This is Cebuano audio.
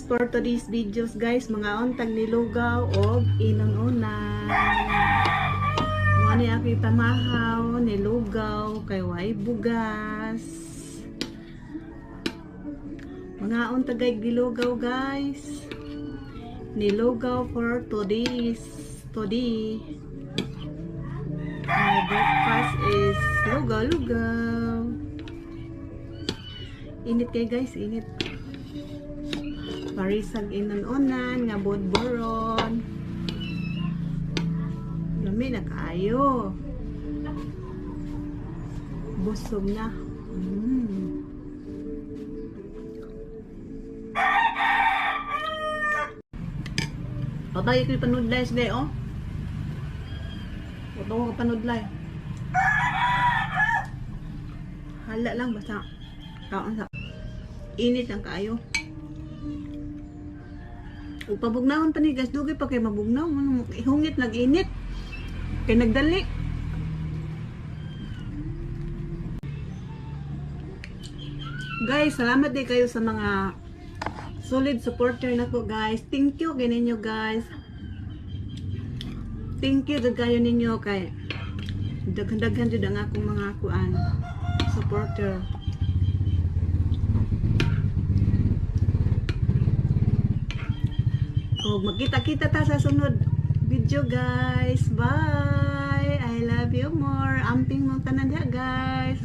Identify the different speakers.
Speaker 1: For today's videos, guys, mangaon tag nilugaw og inon-unan. Mo ni akong tamahaw, nilugaw kay way bugas. Mangaon tagay nilugaw, guys. Nilugaw for today's today. My breakfast is lugaw-lugaw. Init kay, guys, init. Parisag inon-unan nga budburon. Lami na kaayo. Busog na. Patay ko yung panudlay sige, oh. Huwag ko panudlay. Hala lang, basta kaon sa init lang kaayo. Ug pabugnawon pa ni, guys, dugay pa kay mabugnaw, hungit nag-init. Kay nagdali. Guys, salamat din kayo sa mga solid supporter nako, guys. Thank you kay ninyo, guys. Thank you gud kayo ninyo kay daghan-daghan jud ang akong mga kuan supporter. Og magkita-kita ta sa sunod video, guys. Bye. I love you more. Amping mong tanan diha, guys.